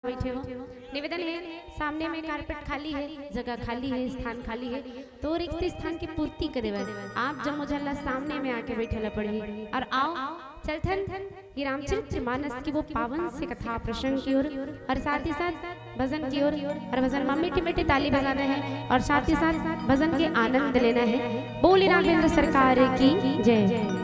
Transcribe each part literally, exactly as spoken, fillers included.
बैठे हो। निवेदन है, सामने में कारपेट खाली है, जगह खाली है, स्थान खाली है, तो रिक्त स्थान की पूर्ति करे बर आप जम्मो झन ला सामने में आके बैठे ला पड़ही। और आओ, चलथन ये रामचरित मानस की वो पावन से कथा प्रसंग की ओर और साथ ही साथ भजन की ओर, और भजन में मीठी मीठी ताली बजाना है और साथ ही साथ भजन के आनंद लेना है। बोले राघवेंद्र सरकार की जय।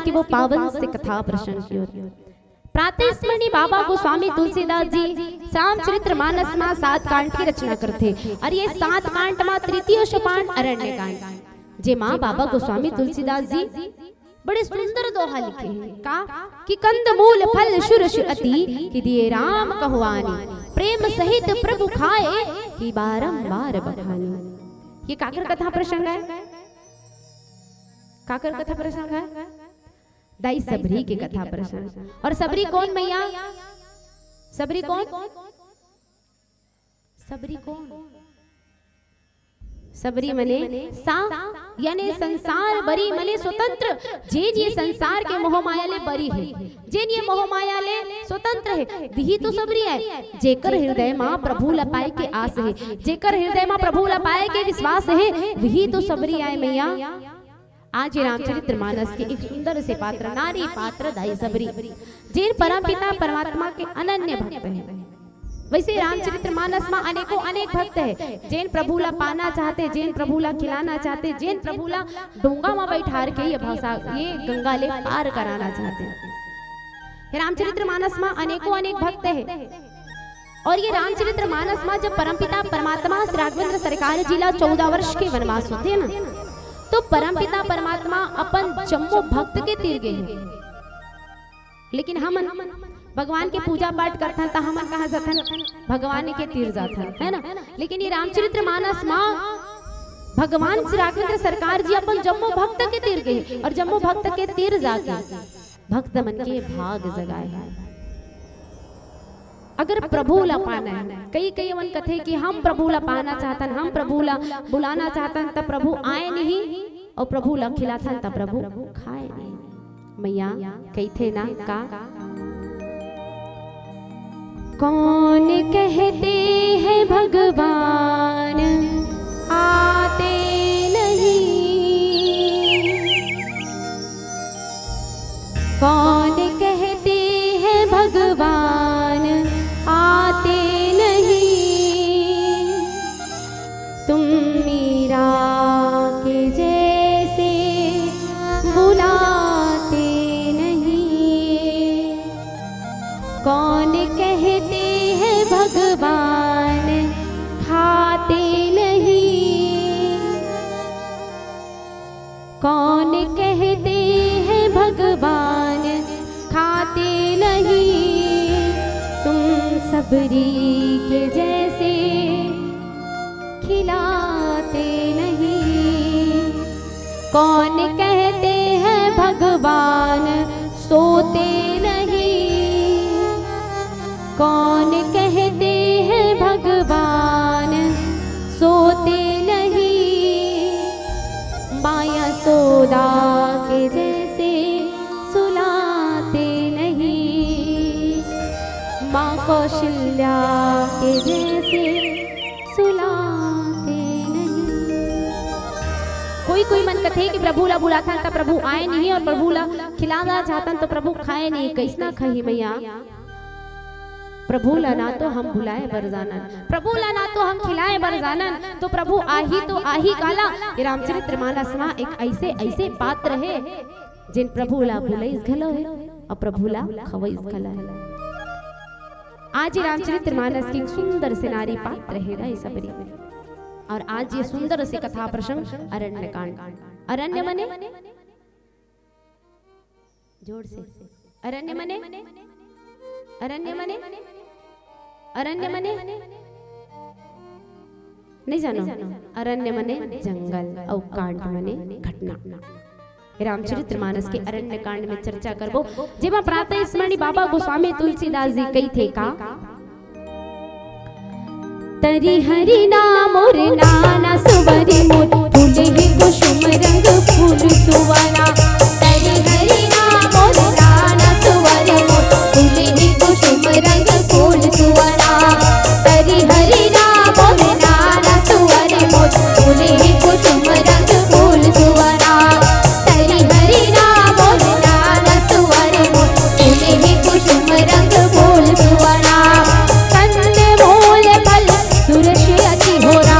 के वो पावन से कथा प्रसंग की ओर। प्रातः स्मरणी बाबा गोस्वामी तुलसीदास जी रामचरित्र मानस मा सात कांड की रचना करथे और ये सात कांड मा तृतीय सोपान अरण्य कांड, जेमा बाबा गोस्वामी तुलसीदास जी बड़े सुंदर दोहा लिखे हैं। का? कि कंद मूल फल सुरस अति, कि दिए राम कहु आनि, प्रेम सहित प्रभु खाए, कि बारंबार बखानी। ये काकर कथा प्रसंग है? काकर कथा प्रसंग है? दाई सबरी के कथा प्रसंग। और सबरी कौन मैया? सबरी कौन? सबरी कौन? सबरी मने सा, यानी संसार बरी मने स्वतंत्र। जेन ये संसार के मोह माया ले बरी है, जेन ये मोह माया ले स्वतंत्र है, विही तो सबरी आय। जेकर हृदय मा प्रभु ला पाए के आस है, जेकर हृदय मा प्रभु ला पाए के विश्वास है, विही तो सबरी आय मैया। आज ये रामचरित्र मानस के एक सुंदर से पात्र, नारी पात्र दाई सबरी, जेन परमपिता परमात्मा के अनन्य भक्त है। वैसे रामचरित्र मानस मा अनेकों अनेक भक्त है, जेन प्रभु ला पाना चाहते, जेन प्रभु ला खिलाना चाहते, जेन प्रभु ला डोंगा मा बैठार के ये भाषा, ये गंगा ले पार कराना चाहते। ये रामचरित्र मानस मा अनेकों अनेक भक्त है। और ये रामचरित्र मानस मा जब परमपिता परमात्मा श्री राघवेंद्र सरकार जी ला चौदह वर्ष के वनवास होथे ना, तो परमपिता परमात्मा अपन जम्मो भक्त के तीर गे हे। लेकिन हमन भगवान के पूजा पाठ करथन, त हमन कहाँ जाथन? भगवान के तीर जाथन, है ना? लेकिन ये रामचरित्र मानस मा भगवान श्री राघवेंद्र सरकार जी अपन जम्मो भक्त के तीर गे हे और जम्मो भक्त के तीर जाके भक्त मन के भाग जगाए हे। अगर प्रभु ला पाना है, कई कई मन कथे कि हम प्रभु ला पाना चाहतन, हम प्रभु ला बुलाना चाहतन, त प्रभु आए नहीं, और प्रभु ला खिलाथन, त प्रभु खाए नहीं। मैया कहिथे ना का? कौन कहते हैं भगवान आते नहीं? कौन कहते हैं भगवान आते नहीं? तुम मीरा के जैसे बुलाते नहीं। कौन कहते हैं भगवान खाते नहीं? कौन कहते हैं भगवान खाते नहीं? तुम सबरी के जैसे खिलाते नहीं। कौन कहते हैं भगवान सोते नहीं? कौन कहते हैं भगवान सोते नहीं? माँ यशोदा के जैसे सुलाते नहीं, माँ कौशल्या के जैसे सुलाते नहीं। कोई कोई मन कथे कि प्रभु ला बुलाथन त प्रभु आए नहीं और प्रभु ला खिलाना चाहतन तो प्रभु खाए नहीं। कैसना खाही मैया? प्रभु ला ना तो हम बुलाए बर जानन, प्रभु ला ना तो हम खिलाए बर जानन, तो प्रभु आही तो आही काला। ये रामचरित्र मानस मा एक ऐसे ऐसे पात्र हे, जेन प्रभु ला बुलाइस घलो हे और प्रभु ला खवइस घलो हे। आज ये रामचरित्र मानस के एक सुंदर से नारी पात्र हे दाई सबरी। और आज ये सुंदर से कथा प्रसंग अरण्य कांड। अरण्य मने जोर से। अरण्य मने? अरण्य मने? अरण्य मने? नहीं जानो? अरण्य मने जंगल, अउ कांड मने घटना। रामचरित्र मानस के अरण्य कांड में चर्चा करबो, जेमा प्रातः स्मरणी बाबा गोस्वामी तुलसीदास जी कहिथे का? तरी हरि नाम और नाना सुवरि मोर, फूले हे कुसुम रंग फूल सुवना। तरी हरि नाम और नाना सुवरि मोर, फूले हे कुसुम रंग फूल सुवना। तरी हरि नाम और नाना सुवरि मोर, फूले हे कुसुम रंग फूल सुवना। तरी हरि नाम और नाना सुवरि मोर, फूले हे कुसुम रंग फूल सुवना। कंद मूल फल सुरस अति होरा,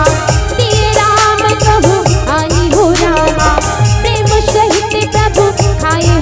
दिए राम कहु आनि हो रामा। प्रेम सहित प्रभु खाए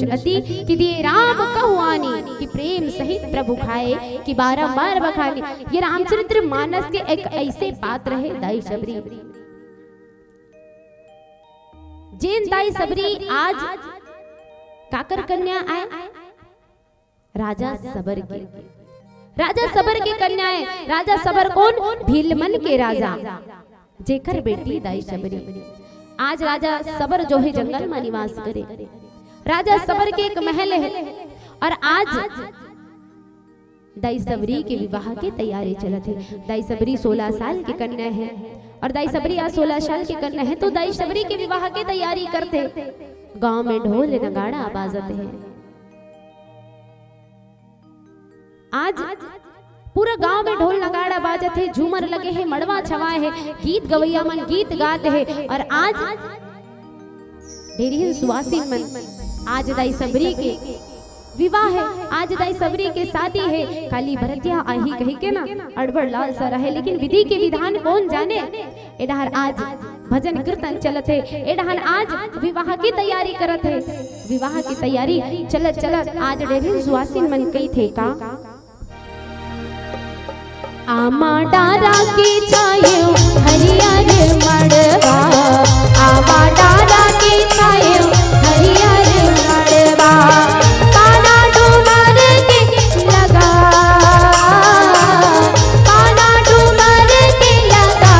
अति कि दिए राम कहु आनी, कि प्रेम सहित प्रभु खाए, कि बारंबार बखानी। ये रामचरित्र मानस के एक ऐसे पात्र हे दाई सबरी, जेन दाई सबरी आज काकर कन्या आय, राजा सबर के, राजा सबर के कन्या आय। राजा सबर कोन? भीलमन के राजा, जेकर बेटी दाई सबरी। आज राजा सबर जो हे जंगल म निवास करे, राजा सबर के एक महल हे। और आज दाई सबरी के विवाह के तैयारी चलत हे। दाई सबरी सोलह साल के कन्या हे और दाई सबरी आज सोलह साल के कन्या हे, तो दाई सबरी के विवाह के तैयारी करथे। गांव में ढोल नगाड़ा बाजत हे। आज पूरा गांव में ढोल नगाड़ा बाजत हे, झूमर लगे हे, मड़वा छवाए हे, गीत गवैया मन गीत गात हे। और आज डेरिहिन सुवासिन मन, आज दाई सबरी के विवाह हे, आज दाई सबरी के शादी हे, काली बरतिया आही कही के ना अड़बड़ लालसा रहे, लेकिन विधि के विधान कोन जाने। ए डहर आज भजन कीर्तन चलत हे, ए डहर आज विवाह की तैयारी करत हे। विवाह की तैयारी चलत चलत आज डेरिहिन सुवासिन मन कहिथे का, आमा डारा के छायो हरियर मड़वा, आमा डारा के छायो हरियर मड़वा, पाना डूमर के लगा, पाना डूमर के लगा,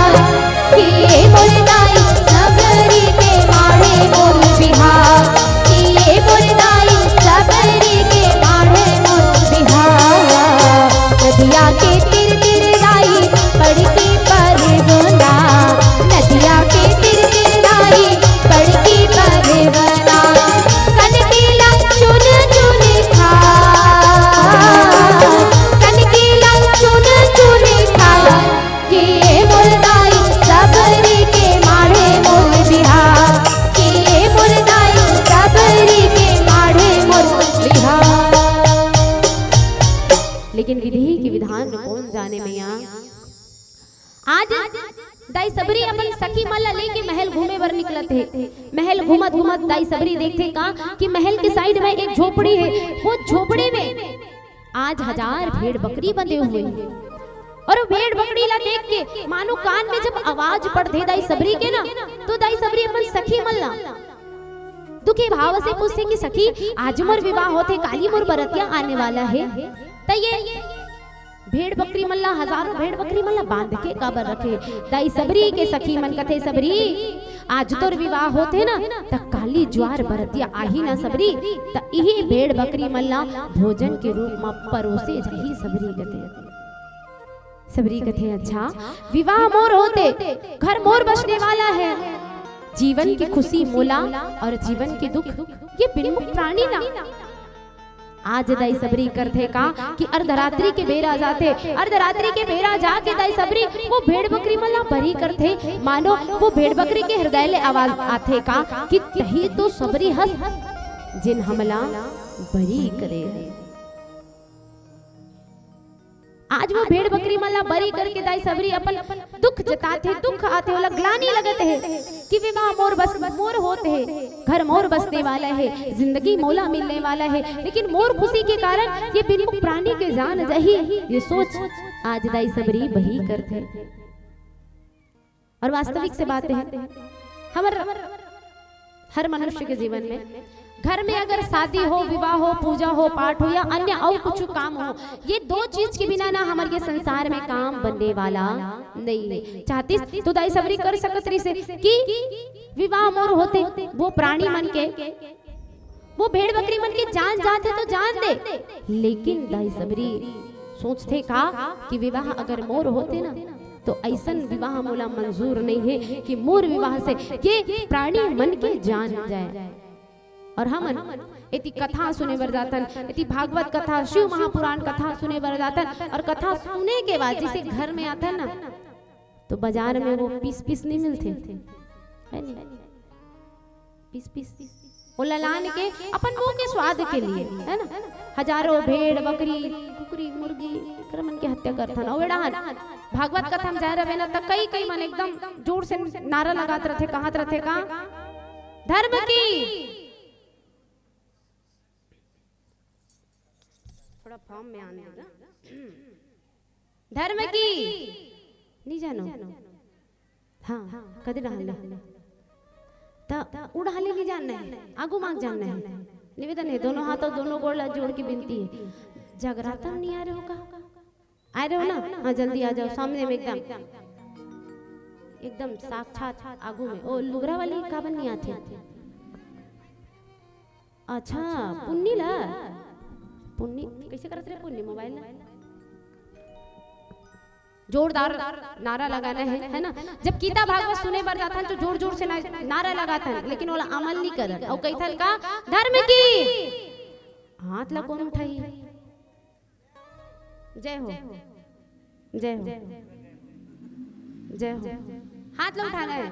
कि मोर दाई सबरी के माढ़े मोर बिहाव, कि मोर दाई सबरी के माढ़े मोर बिहाव। नदिया के तिर तिर दाई पड़ती परवना, नदिया के तिर तिर दाई पड़ती परवना। कनकीला चुन चुन खा, कनकीला चुन चुन खा, के मोर दाई सबरी के माढ़े मोर बिहाव, के मोर दाई सबरी के माढ़े मोर बिहाव। लेकिन विधि के विधान कोन जाने मैया। आज दाई सबरी अपन सखी मन ला लेके महल घूमे बर निकलत हे। महल घूमत घूमत दाई सबरी देखथे का कि महल के साइड में एक झोपड़ी हे। वो झोपड़ी में आज हजार भेड़ बकरी बंधे हुए हे। और वो भेड़ बकरी ला देख के मानो कान में जब आवाज पड़थे दाई सबरी के ना, तो दाई सबरी अपन सखी मन ला दुखी भाव से पूछथे कि सखी, आज मोर विवाह होथे, काली मोर बरतिया आने वाला हे, त ये भेड़ बकरी मन ला, हजारों भेड़ बकरी मन ला बांध के काबर रखे? दाई सबरी के सखी मन कथे, सबरी, आज तोर विवाह होथे ना, त काली जुवार बरतिया आही ना सबरी, त इही भेड़ बकरी मन ला भोजन के रूप म परोसे जाही सबरी कथे। सबरी कथे, अच्छा, विवाह मोर होथे, घर मोर बसने वाला हे, जीवन की खुशी मोला और जीवन के दुख ये बिनमुख प्राणी ला। आज दाई सबरी करथे का कि अर्धरात्रि के बेरा जाथे, अर्धरात्रि के बेरा जाके दाई सबरी वो भेड़ बकरी मन ला बरी करथे, मानो वो भेड़ बकरी के हृदय ले आवाज आथे का कि तही तो सबरी हस जिन हमला बरी करे हे। आज वो भेड़ बकरी मन ला बरी करके दाई सबरी अपन दुख जताथे, दुख आथे, ओला ग्लानि लगत हे कि विवाह मोर बस मोर होत हे, घर मोर बसने वाला हे, जिंदगी मोला मिलने वाला हे, लेकिन मोर खुशी के कारण ये बिनमुख प्राणी के जान जाही। ये सोच आज दाई सबरी बरी करथे। और वास्तविक से बात हे, हमर हर मनुष्य के जीवन में घर में अगर शादी हो, विवाह हो, पूजा हो, पाठ हो या अन्य अउ कुछ काम हो, ये दो चीज के बिना ना हमर ये संसार में काम बनने वाला नहीं हे। चाहतिस तो दाई सबरी कर सकत रहिसे कि विवाह मोर होथे, वो प्राणी मन के, वो भेड़ बकरी मन के जान जात हे तो जान दे, लेकिन दाई सबरी सोचथे का कि विवाह अगर मोर होथे ना, तो अइसन विवाह मोला मंजूर नहीं हे कि मोर विवाह से ये प्राणी मन के जान जाए। और हमन एती कथा सुने बर जाथन, एती भागवत कथा, शिव महापुराण कथा सुने बर जाथन, और कथा सुने के बाद जैसे घर में आथन ना, तो बाजार में वो पीस पीस नहीं मिलथे, है नहीं? पीस पीस, ओला लान के अपन मुंह के स्वाद के लिए, है ना, हजारों भेड़, बकरी, कुकरी, मुर्गी, एकर मन के हत्या करथन। अउ एड़ाहन भागवत कथा में जाए रहे ना, त कई कई मन एकदम जोर से नारा लगात रथे, कहत रथे का, धर्म की, थोड़ा फॉर्म में आने देगा। धर्म की नहीं जानो। हाँ, कदे डहाले? त उ डहाले नहीं जानना है, आगू माग जानना है। निवेदन है, दोनों हाथ और दोनों गोड़ ला जोड़ के विनती है। जगराता में नहीं आ रहे हो का? आ रहे हो ना? हाँ, जल्दी आ जाओ, सामने में एकदम, एकदम साक्षात आगू में। ओ, लुगरा वाली काबर नहीं आथे? अच्छा, पुन्नी ला? पुन्नी, कैसे करत रहे पुन्नी मोबाइल ला? जोरदार नारा लगाना है, है ना? जब गीता भागवत सुने बर जाथन, तो जोर जोर से ना-, नारा लगाथन, लेकिन ओला अमल नहीं करन। अउ कहिथन का, "धर्म की।" हाथ ला कौन उठाई? जय हो, जय हो, जय हो। हाथ ला उठाना है,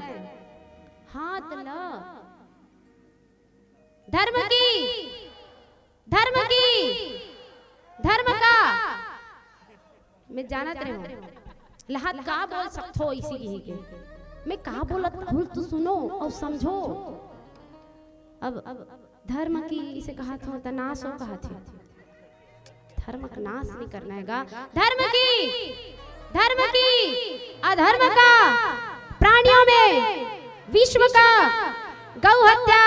हाथ ला। धर्म की, धर्म की, धर्म का। मैं जानत रहे हूँ, लहत का बोल सकथो इसी यही के। मैं का बोलत हूँ, तो सुनो और समझो। अब धर्म की इसे कहा था, त नाश हो कहा थे। धर्म का नाश नहीं करना है गा। धर्म की, धर्म की, अधर्म का, प्राणियों में, विश्व का, गौ हत्या,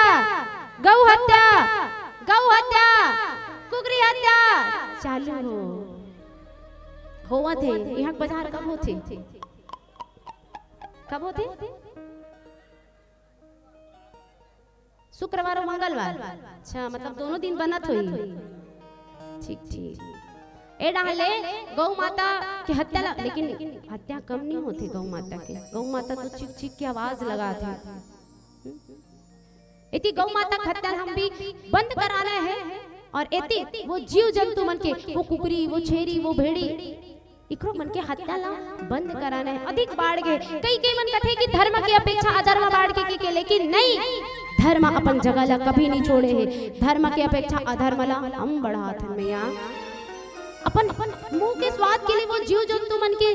गौ हत्या, गौ हत्या, कुकरी हत्या चालू हो, होवत है। यहाँ बाजार कब होथे? कब होथे? शुक्रवार और मंगलवार। अच्छा, मतलब दोनों दिन बनत होही। ठीक, ठीक। ए डहाले गौ माता के हत्या ला, लेकिन हत्या कम नहीं होथे गौ माता के। गौ माता तो चीख चीख के आवाज लगाथे। एती गौ माता के हत्या हम भी बंद कराना है, और एती वो जीव जंतु मन के, वो कुकरी, वो छेरी, वो भेड़ी, इखरो मन के हत्या ला बंद कराना है। अधिक बाढ़ गे, कई कई मन कथे कि धर्म के अपेक्षा अधर्म बाढ़ गे, के, के, लेकिन नहीं, धर्म अपन जगह ला कभी नहीं छोड़े है। धर्म के अपेक्षा अधर्म ला हम बढ़ात हन मैया। अपन, अपन मुंह के स्वाद के लिए वो जीव जंतु मन के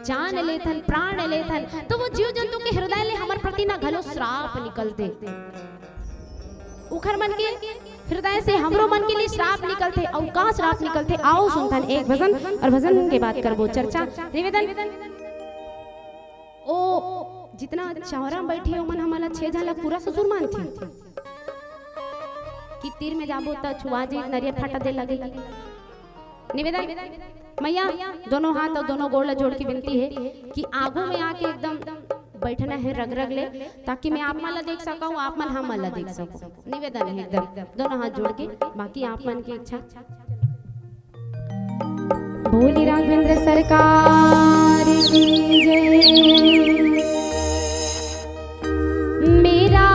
जान लेथन, प्राण लेथन, तो वो जीव जंतु के हृदय ले हमर प्रति ना घलो श्राप निकलथे। उखर मन के हृदय से हमरो मन के लिए श्राप निकलथे। अउ का श्राप निकलथे? आओ सुनथन एक भजन, और भजन के बाद करबो चर्चा। निवेदन, ओ जितना चौरा में बैठे ओमन हमन ला छह झन ला पूरा ससुर मानथे कि तीर में जाबो त छुआ जी नरियर फटा दे लगेगी। निवेदन, मैया, दोनों हाथ और दोनों गोड़ ला जोड़ के विनती है कि आगू में आके एकदम बैठना है रग रग ले, ताकि मैं आप मन ला देख सकूं, आप मन हम मन ला देख सकूं। निवेदन है एकदम, दोनों हाथ जोड़ के, बाकी आप मन की इच्छा। बोली राघवेंद्र सरकार की जय। मेरा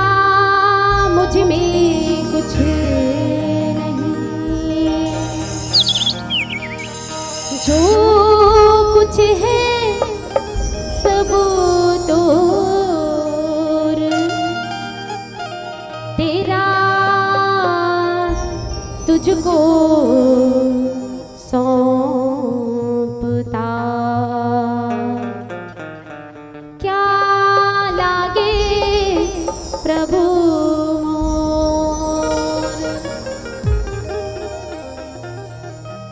मुझ में कुछ नहीं, जो कुछ है सब तोर तेरा, तुझको सौंपता। क्या लागे प्रभु मोर,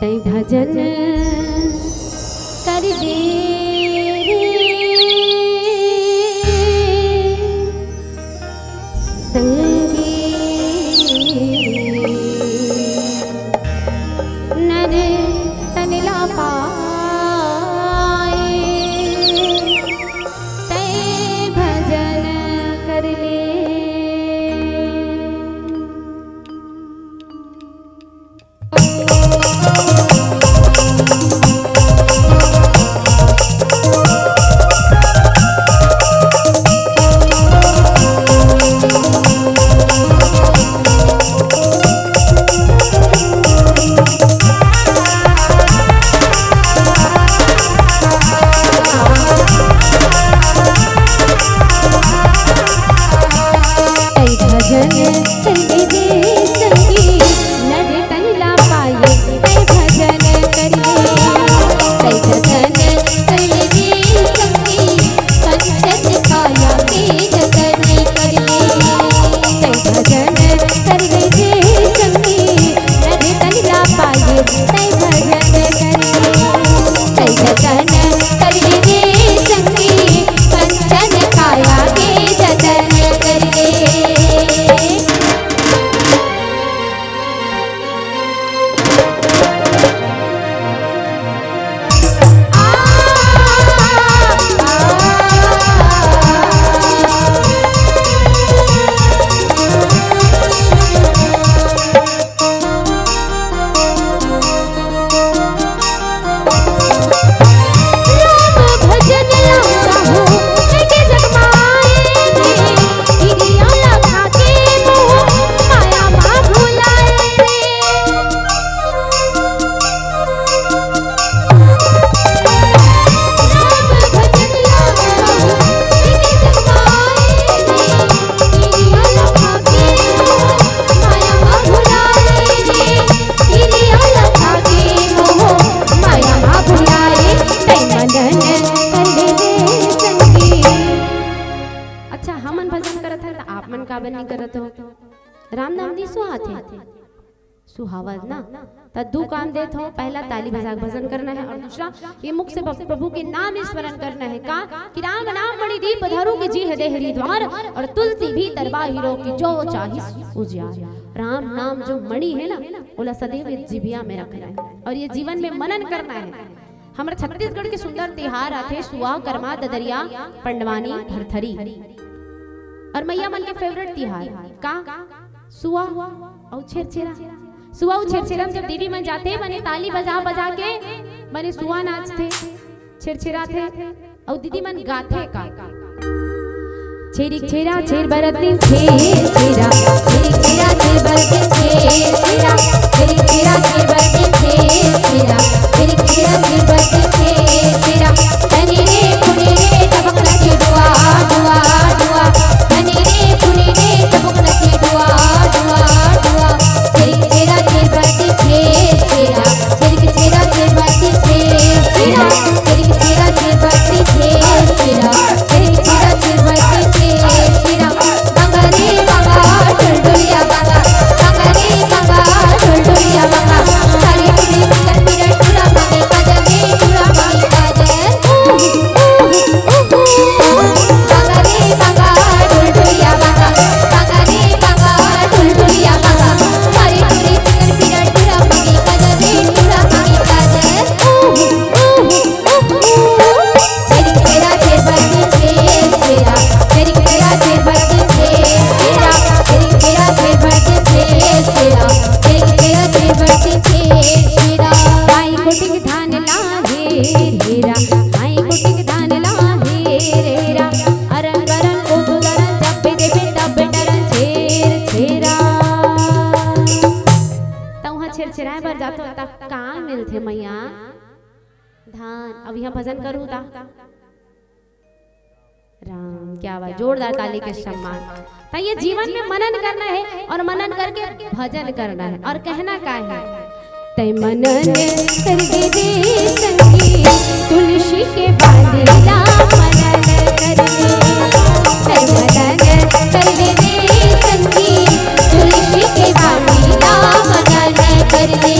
तै भजन कर दे रे संगी। नर तन ला पाए, तै भजन कर ले। काबर नहीं करत हो? राम नाम नहीं सुहाथे? सुहावत ना। त दू काम देत हो, पहला ताली बजा के भजन करना है और दूसरा ये मुख से प्रभु के नाम स्मरण करना है। का कि राम नाम मणि दीप धरु कि जिह देह हरि द्वार, और तुलसी भीतर बाहिरो कि जो चाही उजियार। राम नाम जो मणि है ना, ओला सदैव जिभिया में रखना है और ये जीवन में मनन करना है। हमर छत्तीसगढ़ के सुंदर तिहार आथे सुआ, करमा, ददरिया, पंडवानी, भरथरी। और मैया मन के फेवरेट तिहार का सुआ अउ छेरछेरा। सुआ अउ छेरछेरा में जब दीदी मन जाथे, बने ताली बजा बजा के बने सुआ नाचथे, छेरछेराथे, अउ दीदी मन गाथे का। छेरी छेरा छेर बरत दिन छेर छेरा, छेरी छेरा छेर बरत दिन छेर छेरा, छेरी छेरा छेर बरत दिन छेर छेरा, छेरी छेरा छेर बरत दिन छेर छेरा। तनी रे पुनी रे टपक नचे डुआ डुआ डुआ, तनी रे पुनी रे टपक नचे डुआ डुआ डुआ। छेरी छेरा छेर बरत दिन छेर छेरा, छेरी छेरा छेर बरत दिन छेर छेरा, छेरी छेरा छेर बरत दिन छेर छेरा। तउहा छेरछेराए बर जाथो, त का मिलथे मैया? धान। अब इहाँ भजन करू ता। राम, क्या बात, जोरदार ताली के सम्मान। त ये जीवन में मनन करना है और मनन करके भजन करना है। और कहना का है? तै मनन कर दे रे संगी, तुलसी के बांधी ला मनन कर दे। तै मनन कर दे रे संगी, तुलसी के बांधी ला मनन कर दे।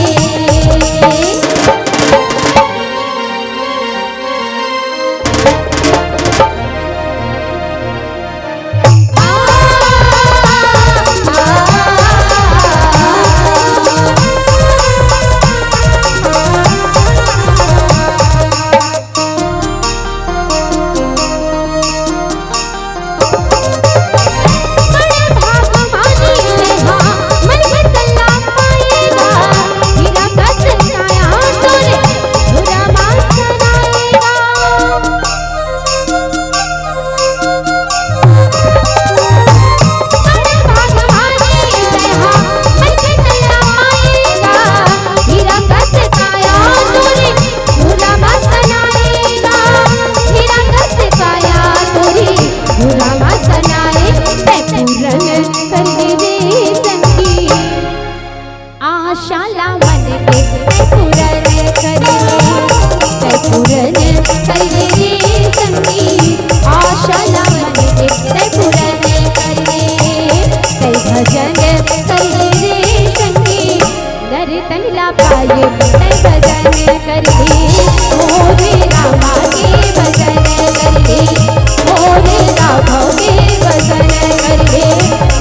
आशा ला मन के तै पूरन कर दे, तै पूरन कर दे रे संगी। आशा ला मन के तै पूरन कर दे, तै भजन कर दे रे संगी। नर तन ला पाए तै भजन कर दे, मोरे रामा के भजन कर दे, मोरे राघव के भजन कर दे,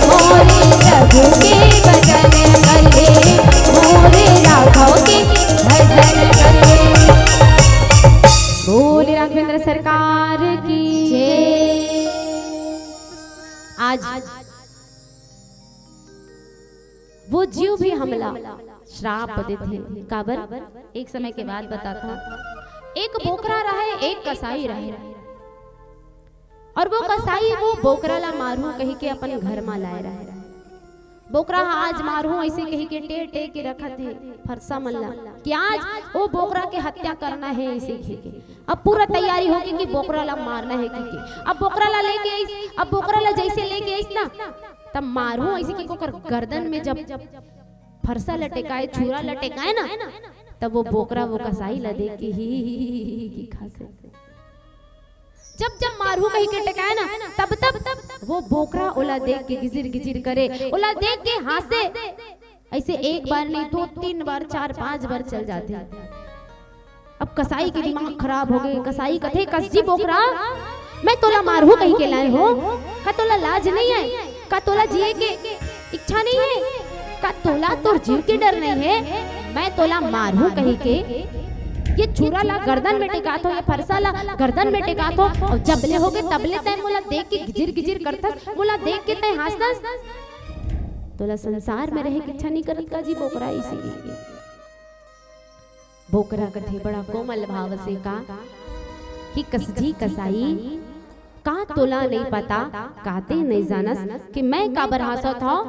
मोरे प्रभु के भजन कर दे, मोरे राघव के भजन कर दे। बोले राघवेंद्र सरकार की जय। आज वो जीव भी हमला श्राप देथे। काबर? एक समय के बात बताता हूँ। एक बोकरा रहे, एक कसाई रहे, और वो कसाई वो बोकरा ला मारहूं कही के अपन घर मा लाए रहे। बोकरा हा आज मारहूं ऐसे कही के टेर टेर के रखत हे फरसा मन ला कि आज वो बोकरा के हत्या करना है ऐसे कही के। अब पूरा तैयारी होगी कि बोकरा ला मारना है कही के। अब बोकरा ला लेके आइस, अब बोकरा ला जैसे लेके आइस ना, तब मारहूं ऐसे कही के ओकर गर्दन में जब फरसा लटकाए, छुरा लटकाए ना, तब वो बोकरा वो कसाई ला देख के ही, ही, ही, ही, ही, ही खासे। जब जब मारहूं कही के टकाए ना, तब तब वो बोकरा ओला देख के गिजिर गिजिर करे, ओला देख के हाँसे। अइसे एक बार नहीं, दो तीन बार, चार पांच बार चल जाथे। अब कसाई के दिमाग खराब हो गे। कसाई कथे, "कस जी बोकरा, मैं तोला मारहूं कहि के लाए हों? का तोला लाज नहीं आय? का तोला जिए के इच्छा नहीं हे? का तोला तोर जीव के डर नहीं हे? मैं तोला मारहूं कहि के ये छुरा ला गर्दन में टेकाथों, ये फरसा ला गर्दन में टेकाथों, अउ जब ले होगे तब ले तैं मोला देख के गिजिर गिजिर करथस, मोला देख के तैं हाँसथस। तोला संसार में रहे के इच्छा नहीं करत का जी बोकरा?" इसीलिए बोकरा कथे बड़ा कोमल भाव से का कि "कस जी कसाई, का तोला नहीं पता, का तैं नहीं जानस कि मैं काबर हाँसत हौं?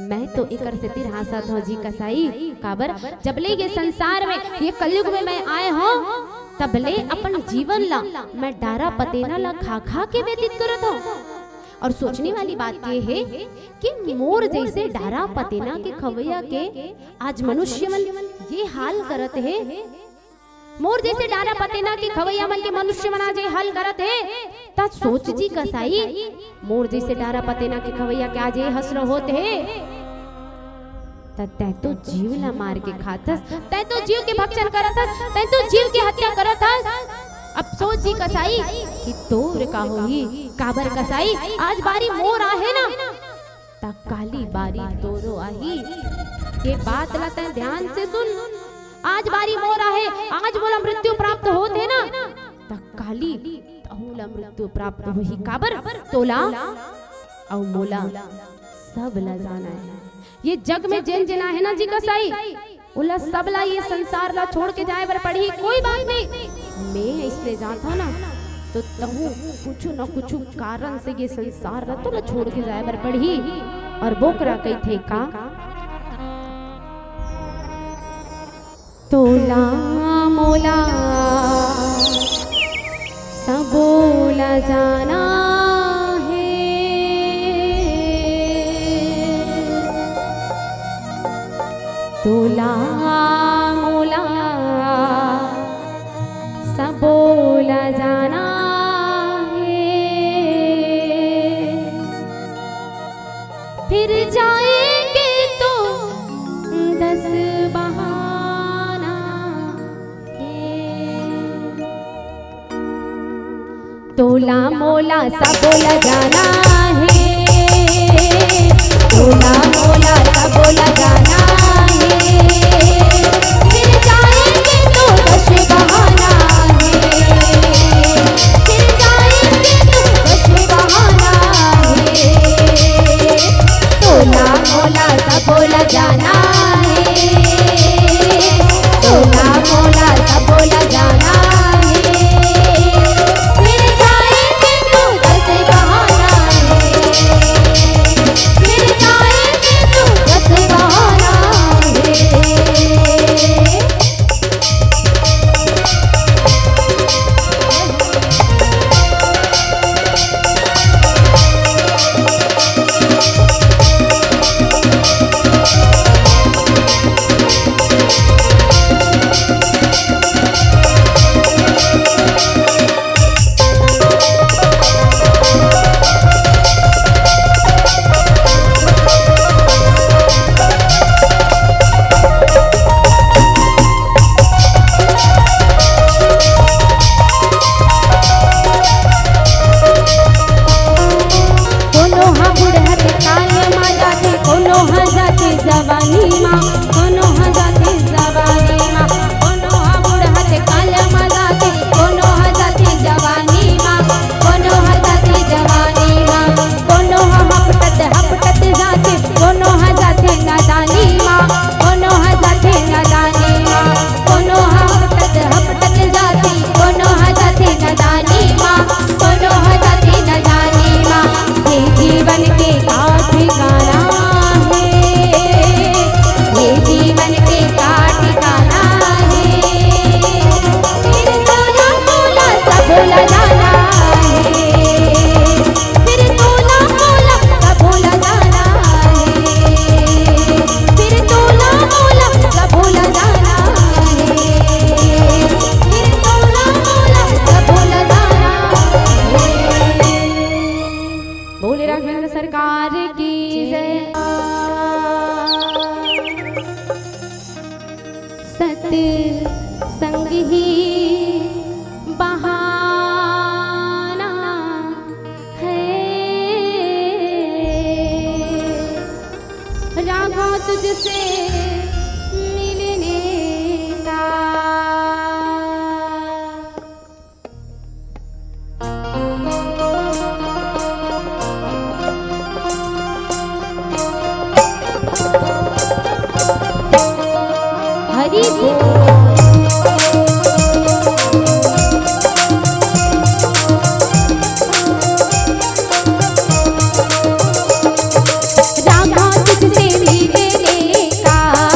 मैं तो एकर सेतिर हाँसत हौं जी कसाई, काबर जब ले ये संसार में, ये कलयुग में मैं आए हौं, तब ले अपन जीवन ला मैं डारा पतेना ला खा खा के व्यतीत करत हौं।" अउ सोचने वाली बात ये हे कि मोर जइसे डारा पतेना के खवइया के आज मनुष्य मन ये हाल करत हे, मोर जइसे डारा पतेना के खवइया मन के मनुष्य मन आज ये हाल करत हे, त सोच जी कसाई, मोर जइसे डारा पतेना के खवइया के आज ये हश्र होत हे, त तैं तो जीव ला मार के खाथस, तैं तो जीव के भक्षण करत हस, तैं तो जीव के हत्या करत हस। अब सोच जी कसाई कि तोर का होही, काबर कसाई आज बारी मोर आहे ना, त काली बारी तोरो आही। ये बात ला तैं ध्यान से सुन, आज बारी मोर आहे, आज मोला मृत्यु प्राप्त होत हे ना, त काली तहूं ला मृत्यु प्राप्त होही। काबर? तोला अउ मोला सब ला जाना हे। ये जग में जेन जेन आहे ना जी कसाई, ओला सब ला ये संसार ला छोड़ के जाए बर पड़ही। कोई बात नहीं, मैं इसने जात हौं ना, तो तहूं कुछु न कुछु कारण से ये संसार ला तोला छोड़ के जाए बर पड़ही। अउ बोकरा कहिथे का, तोला मोला सबो ला जाना हे, तोला मोला सबो ला जाना हे। फिर जाएंगे तो दस बहाना हे। तोला मोला सबो ला जाना हे, तोला मोला सबो ला जाना हे। फिर जाएंगे तो दस बहाना हे, फिर जाएंगे तो दस बहाना हे। तोला मोला सबो ला जाना हे, तोला मोला सबो ला जाना हे। फिर जाएंगे तो दस बहाना हे, फिर जाएंगे तो दस बहाना हे। सरकार की जय। सत्संग ही बहाना है राघव तुझसे मिलने का। हरि बोल। राघव तुझसे मिलने का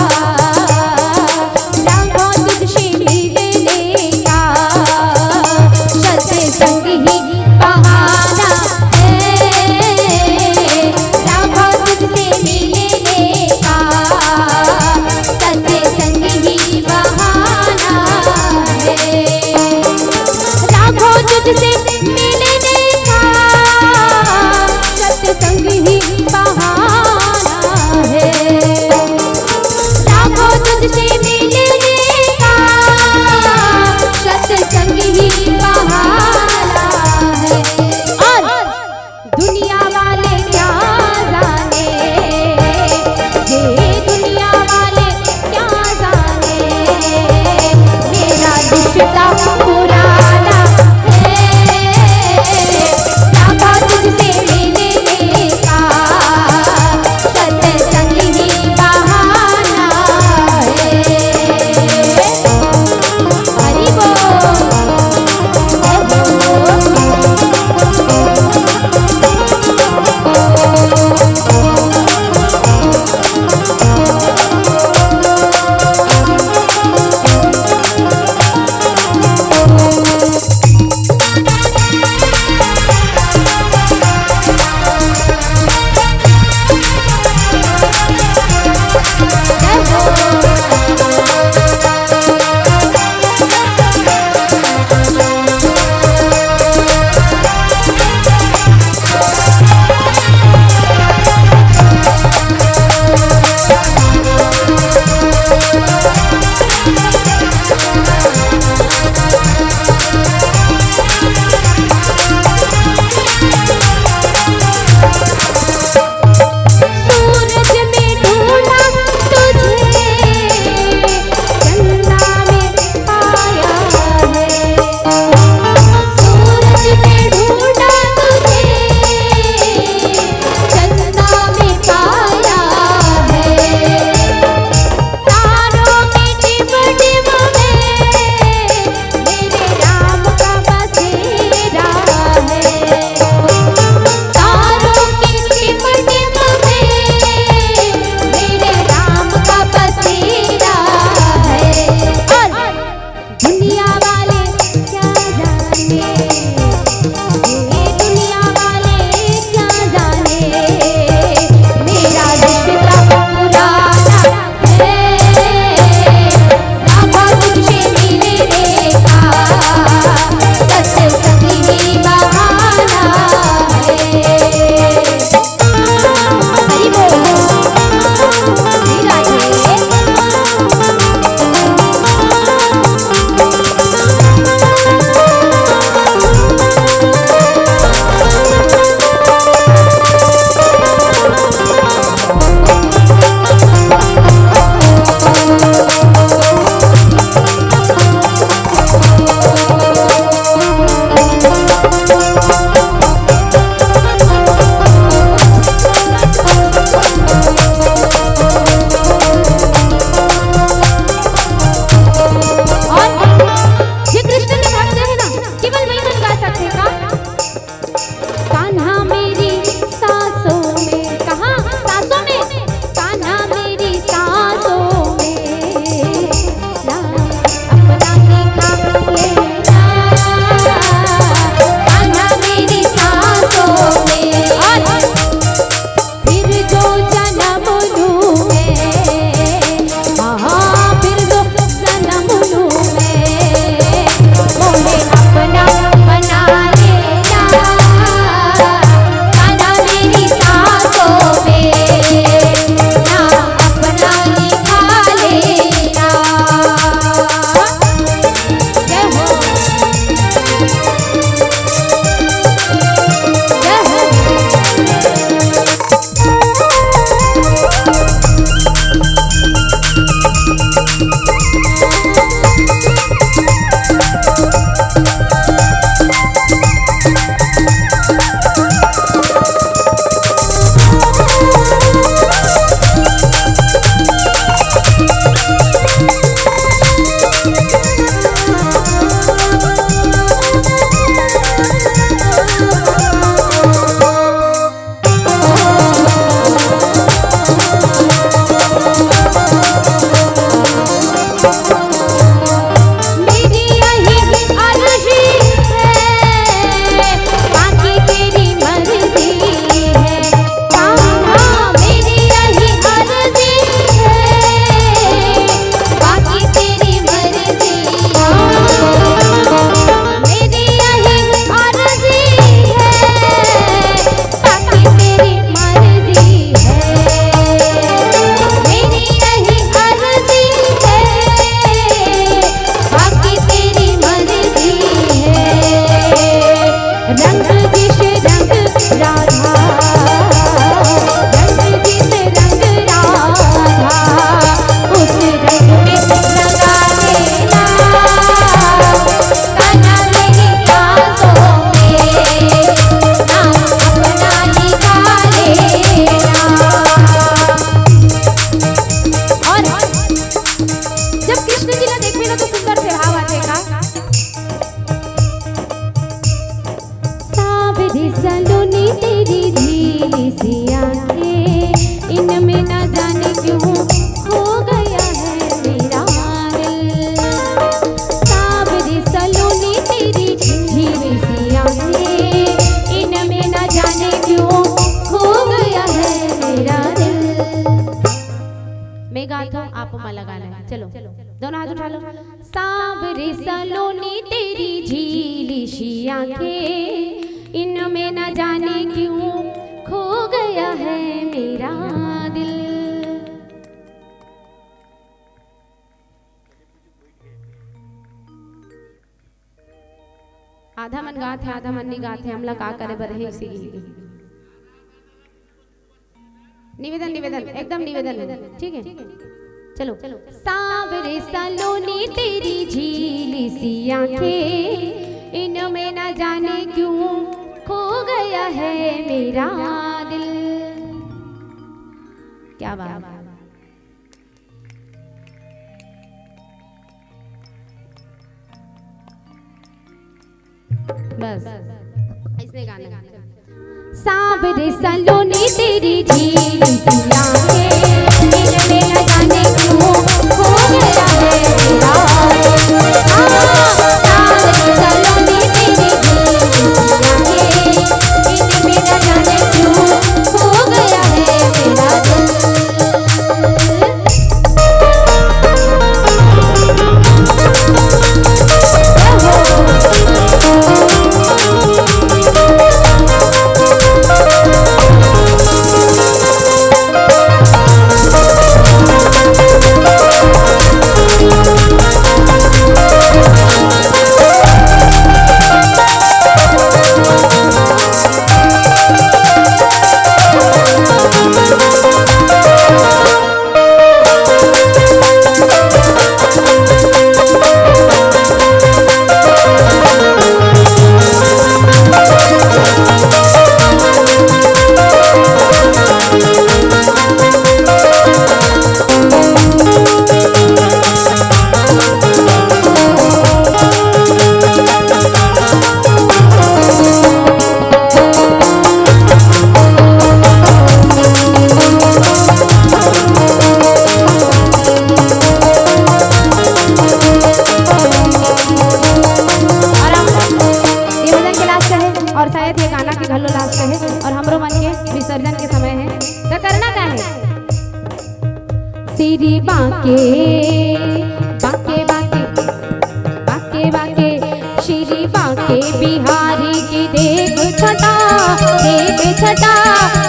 में लगा ले। चलो, दोनों हाथ उठा लो। सांवरे सलोनी तेरी झीली सी आंखें, इनमें न जाने क्यों खो गया है मेरा दिल। आधा मन गात हे, आधा मन नहीं गात हे, हमला का करे बर हे इसी गीत के। निवेदन, निवेदन, एकदम निवेदन हे, ठीक है? चलो, चलो। सांवरे सलोनी तेरी झीली सी आंखें, इनमें न जाने क्यों खो गया है मेरा दिल। क्या बात। बस, इसने गाना। सांवरे सलोनी तेरी झीली सी आंखें, इनमें न जाने क्यों खो गया है मेरा। हाँ, सांवरे सलोनी तेरी झीली सी आंखें, इनमें न जाने क्यों खो गया है मेरा दिल। और हम, ये भजन के लास्ट है और शायद ये गाना के घलो लास्ट है और हमरो मन के विसर्जन के समय है। तो करना का है? श्री बांके, बांके, बांके, बांके, बांके, श्री बांके बिहारी की देख छटा, देख छटा,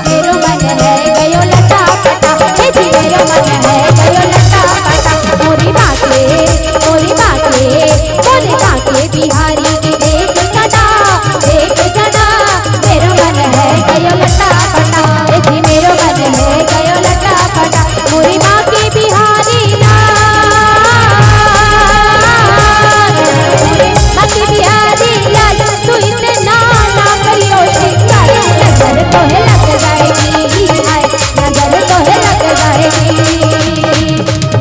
मेरो मन है गयो लटा पटा, हे जी मेरो मन है गयो लटा पटा, मोरी बांके, मोरी बांके, मोरी बांके बिहारी की देख छटा, देख छटा, मेरो मन है गयो लटा पटा, हे जी मेरो मन है गयो लटा पटा, मोरी बांके बिहारी लाल, बांके बिहारी लाल, तू इतना ना करियो श्रृंगार, नजर तो है लग जाएगी, हाय, नजर तो है लग जाएगी।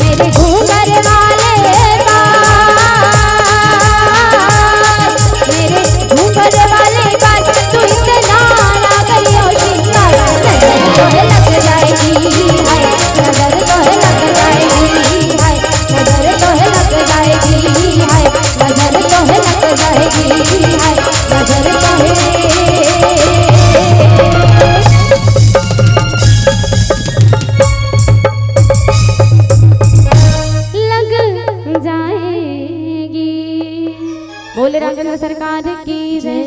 मेरे घूंघट वाले बाल, मेरे घूंघट वाले बाल, तू इतना ना करियो श्रृंगार, नजर तो है लग जाएगी, हाय, नजर तो है लग जाएगी, हाय, नजर तो है लग जाएगी, हाय, नजर तो है लग जाएगी, हाय, नजर तो है। लग जाएगी। बोले राघवेंद्र सरकार की जय।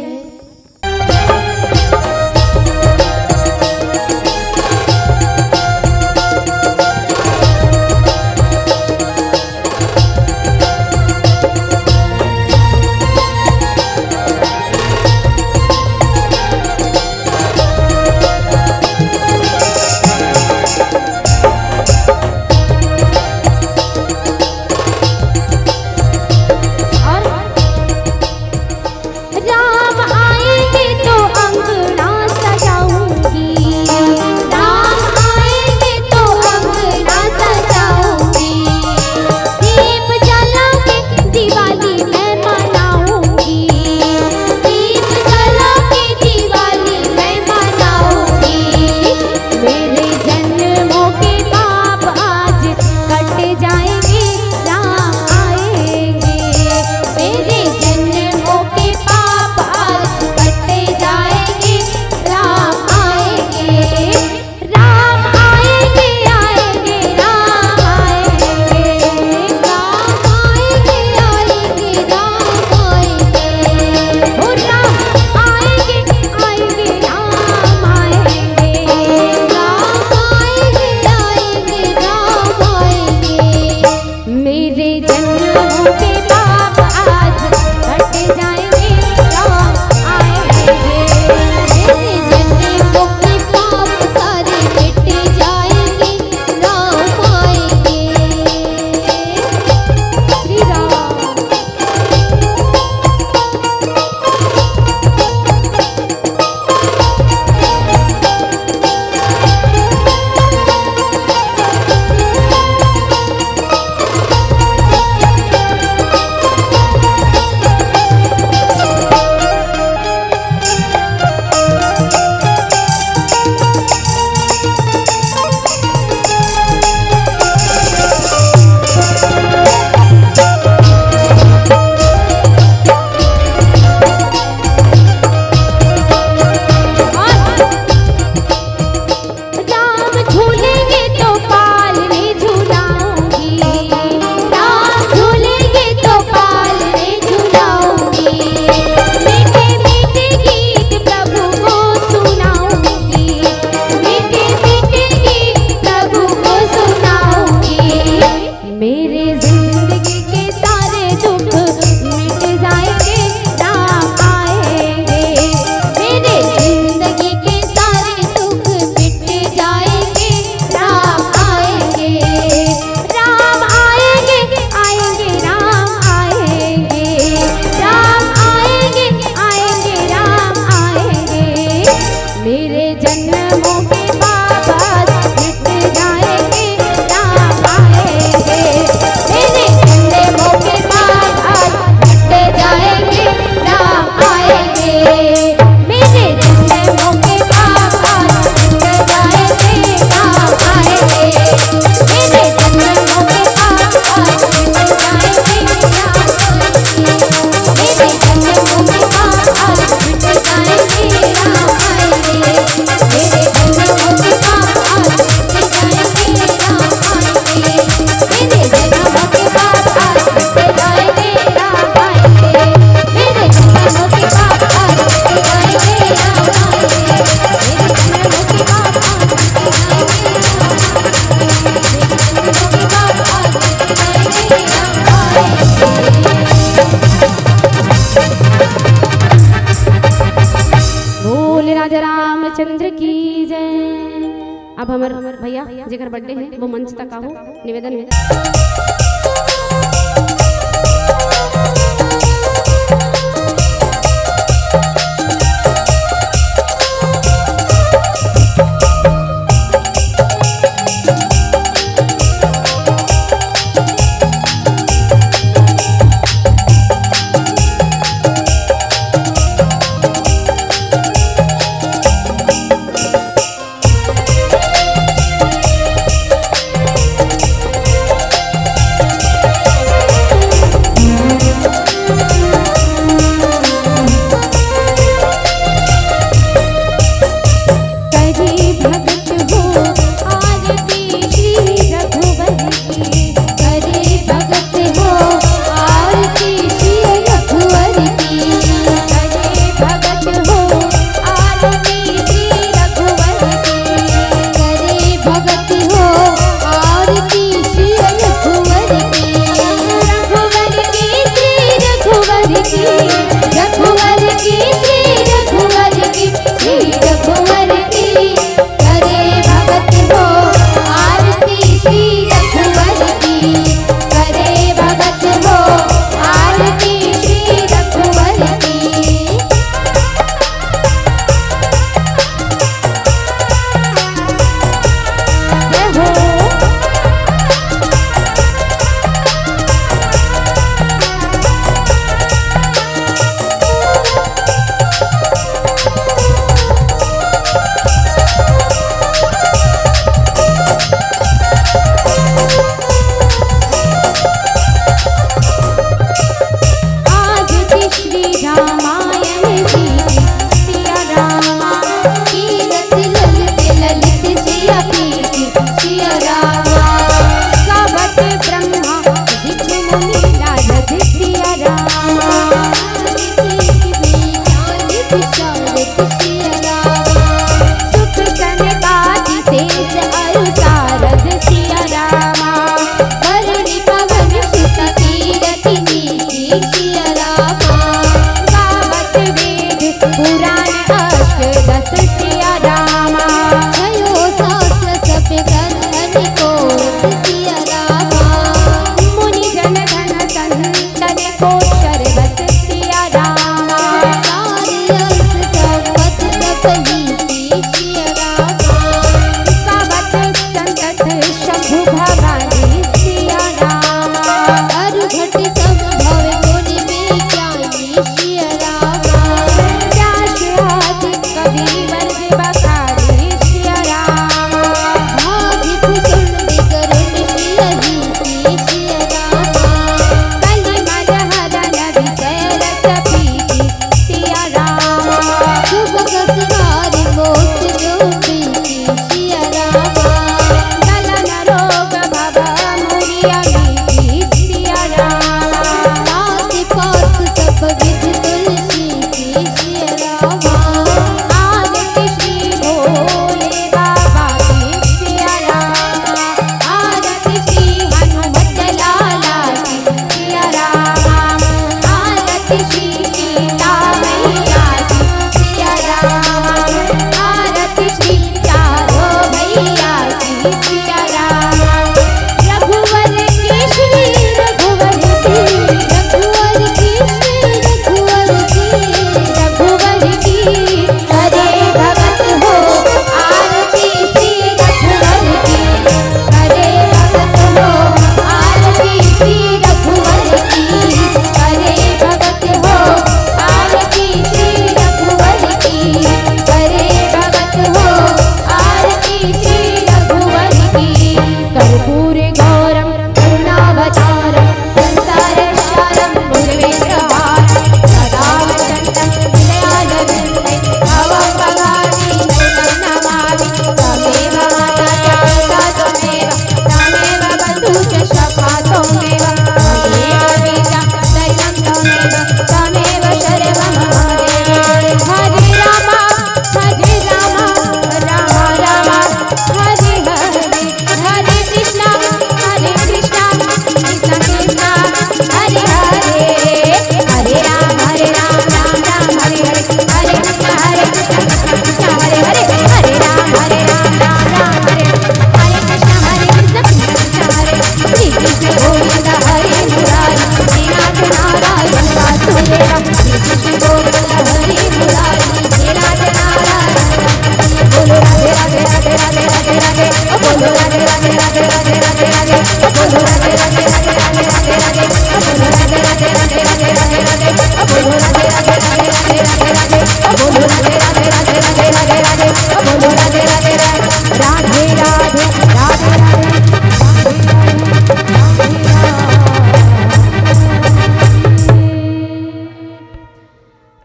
बोल राजा रामचंद्र की जय। अब हमर भैया जेकर बर्थडे है, वो मंच तक आओ, निवेदन है।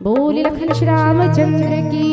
बोले लखन श्री रामचंद्र की